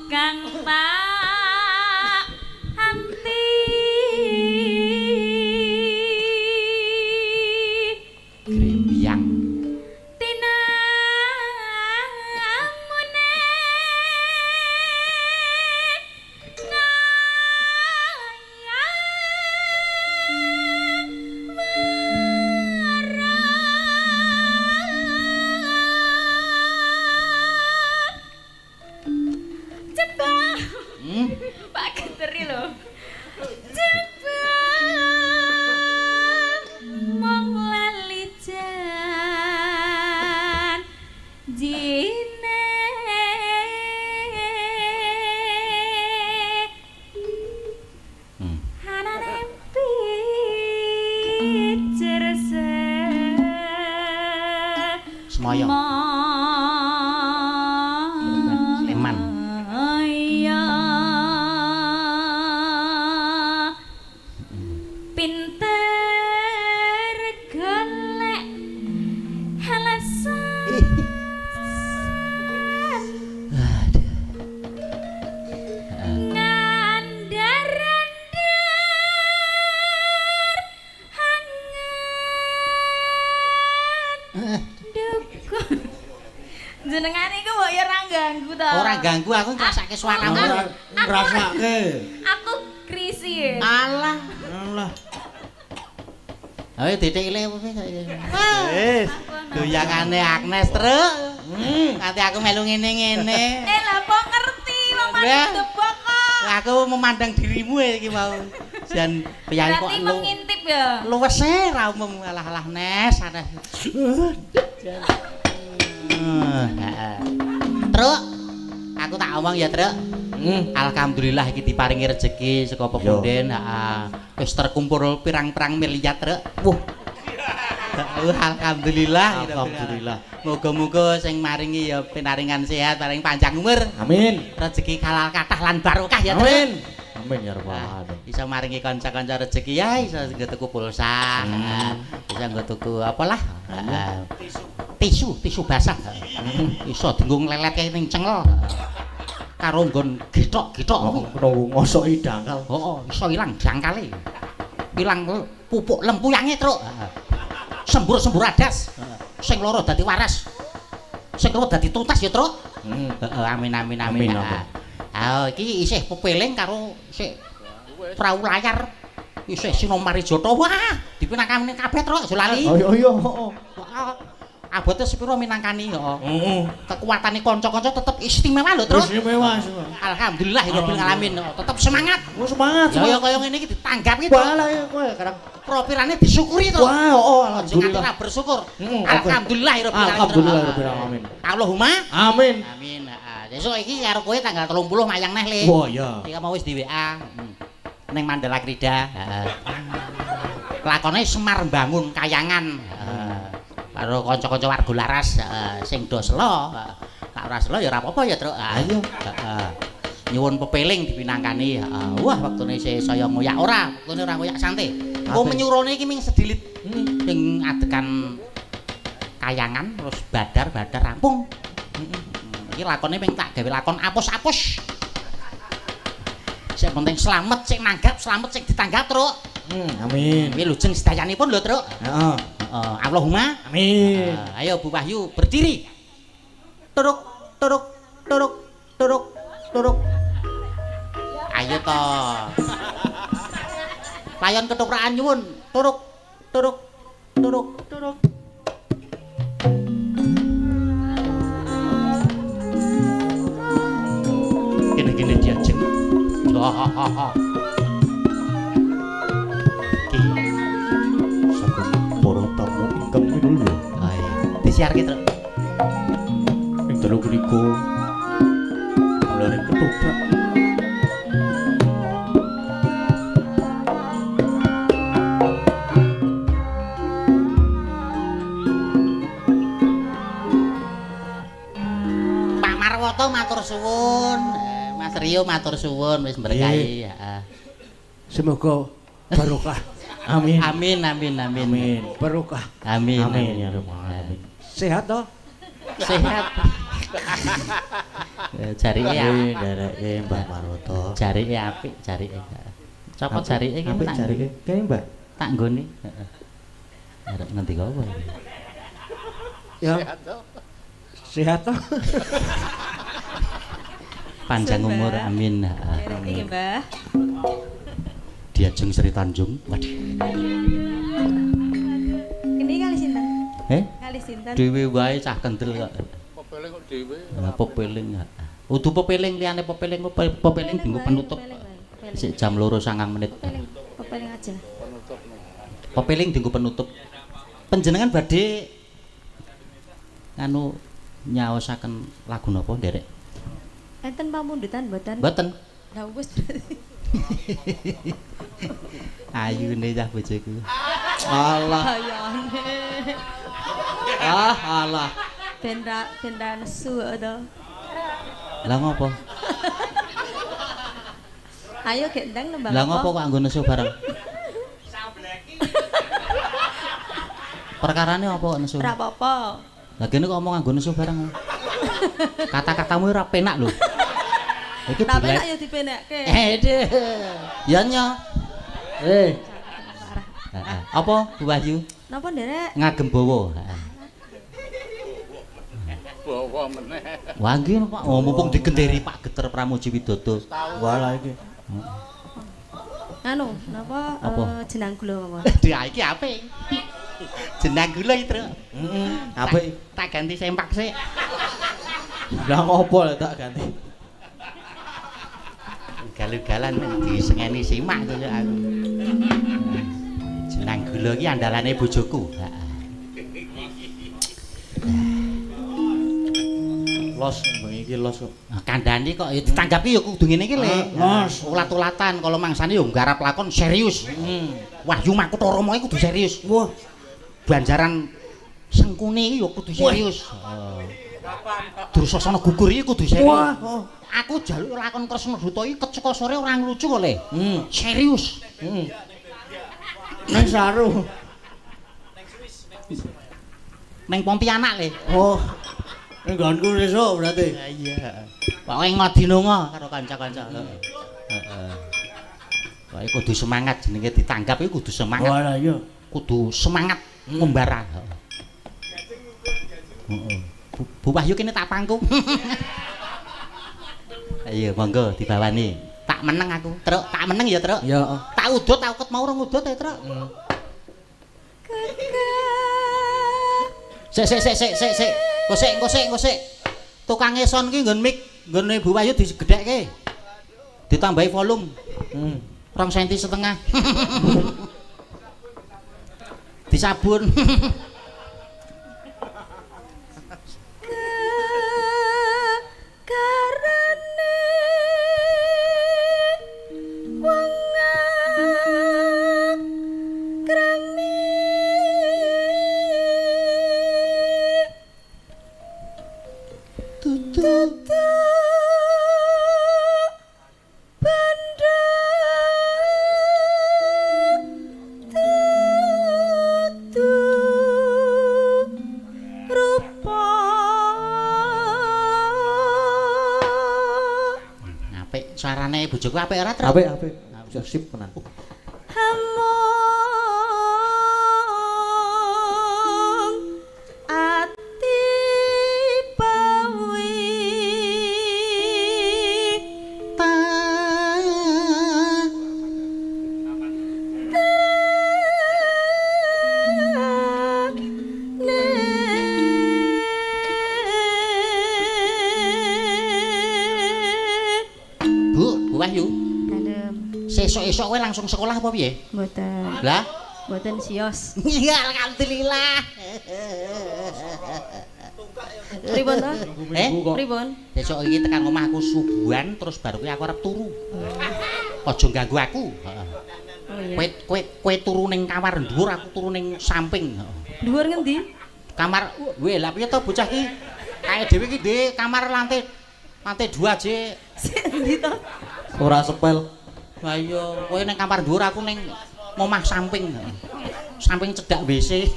kang tak anti grembyang tinamune Pak Geteri lho. Mong lali jan jine hanane pijer Semoyo Sleman. Pinter golek alasan ngandar-andar hangat dukun. Jenengan iku mbok ya ora ganggu to. Ora ganggu aku ngrasake suaramu. Ngrasake. Aku krisi. Alah. Alah. Ayo titik ile apa saiki. Wis. Goyangane Agnes, Truk. Nanti aku melu ngene-ngene. Eh lah kok ngerti wong Lah. debok kok. Aku memandang dirimu iki mau. Jan piyayi kok Berarti lu mengintip ya. luwese ra umum alah-alah Nes, aneh. Heeh. Truk, aku tak omong ya, Truk. Alhamdulillah iki diparingi rejeki saka pepunden, heeh. Wis terkumpul pirang-pirang miliar, Truk. Wah, Alhamdulillah. Alhamdulillah. Muga-muga sing maringi ya pinaringan sehat, paring panjang umur, Amin. rezeki halal kathah lan barokah ya, Truk. Amin. Amin ya rabbal alamin. Iso maringi kanca-kanca rezeki ya, iso nggo tuku pulsa, iso nggo tuku apalah. Tisu, tisu basah. Iso dienggo ngleletke ning cengel. Karo nggon githok-githok. Kena ngosoki dangkal. Heeh, iso ilang dangkale. Ilang pupuk lempuyange, Truk. Sembur-sembur adas. Sing loro dadi waras. Sing loro dadi tuntas ya, Truk. Heeh, amin amin amin. Ah, iki isih pepeling karo isih prau layar. Isih Sinomarijoto. Wah, dipinangkani kabeh, Truk, aja lali. Oh iya, heeh. Abote sepiro minangkani, heeh. Kekuatane kanca-kanca tetep istimewa lho, Truk. Istimewa. Alhamdulillah rabbil alamin. Tetep semangat. Oh, semangat. Ya kaya ngene iki ditanggapi, Truk. Wah, lah ya kowe kadang propirane disyukuri, Truk. Wah, oh alhamdulillah. Ora bersyukur. Alhamdulillah rabbil alamin. Alhamdulillah rabbil alamin. Allahumma amin. Amin. Heeh. Sesuk iki karo kowe tanggal 30 mayang neh, Le. Wah, iya. Iki mau wis di WA. Ning Mandala Krida. Heeh. Lakone Semar Bangun Kayangan. Heeh. Karo kanca-kanca warga Laras sing do selo. Tak ora selo ya ora apa-apa ya, Truk. Ayo. Heeh. Nyuwun pepeling dipinangkani. Heeh. Wah, wektune isih saya ngoyak ora, wektune ora ngoyak santai. Engko menyurone iki ming sedilit. Sing adegan kayangan terus badar-badar rampung. Iki lakone ming tak gawe lakon apus-apus. Sing penting slamet sing nanggap, slamet sing ditanggap, Truk. Amin. Wilujeng sedayanipun lho, Truk. Heeh. Heeh, Allahumma amin. Ayo Bu Wahyu berdiri. Turuk turuk turuk turuk turuk. Ayo to. Layon ketoprakan nyuwun. Turuk turuk turuk turuk. Kene-kene diajeng. Ha. Saking para tamu ingkang minulya. Ha iya. Disiarke, Truk. Ing dalu punika gelaring ketoprak. Pak Marwoto matur suwun. Mas Rio matur suwun wis berkahi, heeh. Semoga barokah. Amin. Amin amin amin. Amin. Barokah. Amin. Amin ya rabbal alamin. Sehat toh? Sehat. Jarike apik, ndereke Mbah Marwoto. Jarike apik, jarike. Copot jarike iki apik jarike. Kene Mbah. Tak nggone. Heeh. Arep ngendi apa iki? Ya. Sehat toh? Panjang umur, amin. Amin, Mbah. Diajeng Sri Tanjung. Waduh. Ini kali sinten? Eh? Kali sinten? Dhewe wae cah kendel kok. Pepeling kok dhewe. Lah pepeling. Udu pepeling liyane pepeling pepeling dinggo penutup. Sik jam 2.09. Pepeling aja. Pepeling dinggo penutup. Panjenengan badhe nganu nyaosaken lagu napa nderek? Enten pamundutan mboten? Mboten. Lah wis berarti. Ayune cah bojoku. Alah. Ayane. Ah, alah. Ben ra nesu kok to. Lah ngopo? Ayo gek ndang nembang. Lah ngopo kok anggo nesu bareng? Perkarane apa kok nesu? Ora apa-apa. Lah kene kok omong anggo nesu bareng. Kata-katamu ora penak lho. Iki dilek. Penak ya dipenekke. Aduh. Ya nyo. Eh. Heeh. Apa Bu Wahyu? Napa nderek? Ngagem bawa. Heeh. Bawa meneh. Wah nggih Pak. Oh mumpung digenderi Pak Geter Pramuji Widodo. Wah lah iki. Anu, napa jenang gula mawon. Duh iki apik. Jenang gula iki, Truk. Heeh, apik. Tak ganti sempak sik. Lah ngopo lek tak ganti? Galu-galan disengeni simak to aku. Jenang gula iki andalane bojoku. Heeh. Los bengi iki los kok. Nah, kandhane kok ya ditanggapi ya kudu ngene iki le. Los ulat-ulatan kalau mangsane ya nggarap lakon serius. Wahyu Makutha Rama iki kudu serius. Wah. Banjaran Sengkuni iki ya kudu serius. Dursasana gugur iki kudu serius. Wah. Aku jaluk lakon Kresna Duta iki keceka sore ora nglucu kok le. Serius. Nang saru. Neng Pontianak le. Oh. Nggonku sesuk berarti. Iya. Pokoke ngodinonga karo kanca-kanca. Heeh. Pokoke kudu semangat jenenge ditanggap iki kudu semangat. Wah iya. Kudu semangat membara. Heeh. Bu Wahyu kene tak pangku. Ayo monggo dibawani. Tak meneng aku, Truk. Tak meneng ya, Truk. Iya. Tak udut, tak uket mau ora ngudut ya, Truk. Sik sik sik sik sik sik. Kosek kosek kosek. Tukang son ki nggon mic, nggone Bu Wahyu digedhekke. Ditambahi volume. 2,5 senti. Disabun. Karane wong krami tutu banda tutu rupa. Apik suarane bojoku apik ora, Truk? Apik, apik. Sip tenan. Hamung ati pawi ta ne. Bu, Bu Wahyu, Dalem. Sesuk-esuk kowe langsung sekolah apa piye? Mboten. Lah? Mboten sios. Iya, alhamdulillah. Pripun to? Eh? Pripun? Besok iki tekan omah aku subuhan terus baru kuwi aku arep turu. Aja ganggu aku. Heeh. Oh iya. Kowe kowe turu ning kamar dhuwur, aku turu ning samping. Dhuwur ngendi? Kamar weh lah piye to bocah iki? Kae dhewe iki duwe kamar lantai 2 aja. Sik endi to? Ora sepel. Lah iya, kowe ning kamar dhuwur aku ning omah samping. Samping cedhak WC.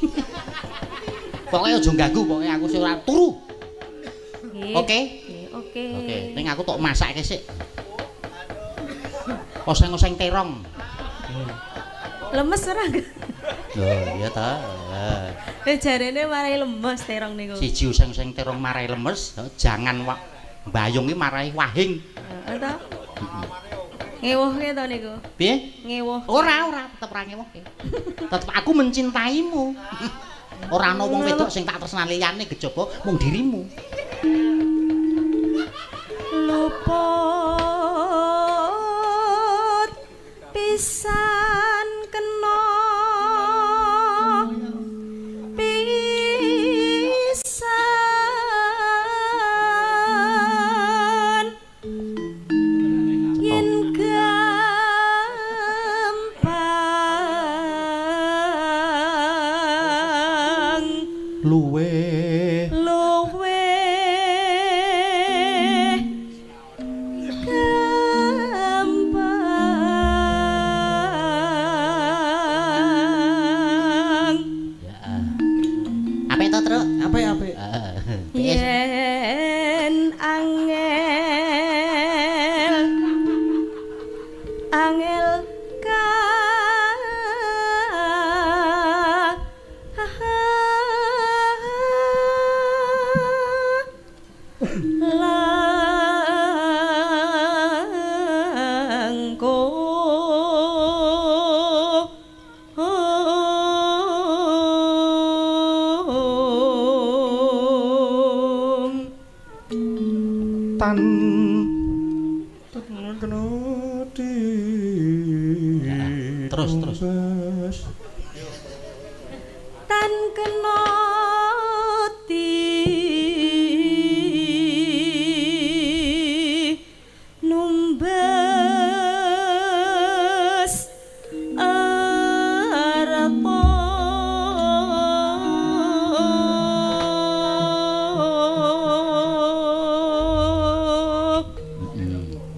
Pokoke aja ganggu, pokoke aku sing ora turu. Oke? Oke. Oke, ning aku tok masake sik. Oseng-oseng terong. Lemes ora? Lho, iya ta. Eh jarene marai lemes terong niku. Siji oseng-oseng terong marai lemes, jangan mbayung iki marai wahing. Heeh ta. Ngewuhke to niku. Piye? Ngewuh. Ora, ora, tetep ora ngewuhke. Tetep aku mencintaimu. Ora ana wong wedok sing tak tresnani liyane kejaba mung dirimu. Luput pisan kena pisan yen gampang Luwe luwe gampang. Ya. Apik to, Truk? Apik apik. Heeh. Piye? Yen angel angel ka langkung Tan kena di Terus, terus. tumbas. Tan kena di numbas arpa.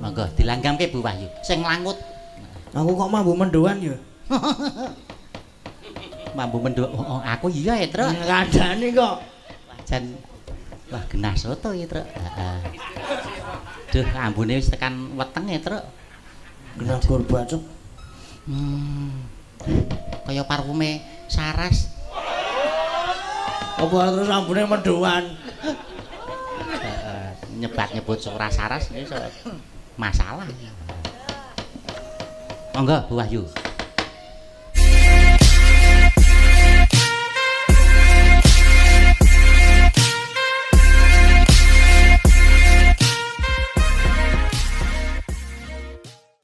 Monggo dilanggamke Bu Wahyu. Sing langut Aku kok mambu mendoan ya. Mambu mendho. Oh, oh, aku iya ya, Truk. Kandhane kok. Jan wah genah soto iki, Truk. Heeh. Duh, ambune wis tekan weteng ya, Truk. Genah gorbacep. Kaya parfume Saras. Apa terus ambune mendoan? Heeh, nyebat-nyebut ora Saras iso masalah. Monggo Bu Wahyu.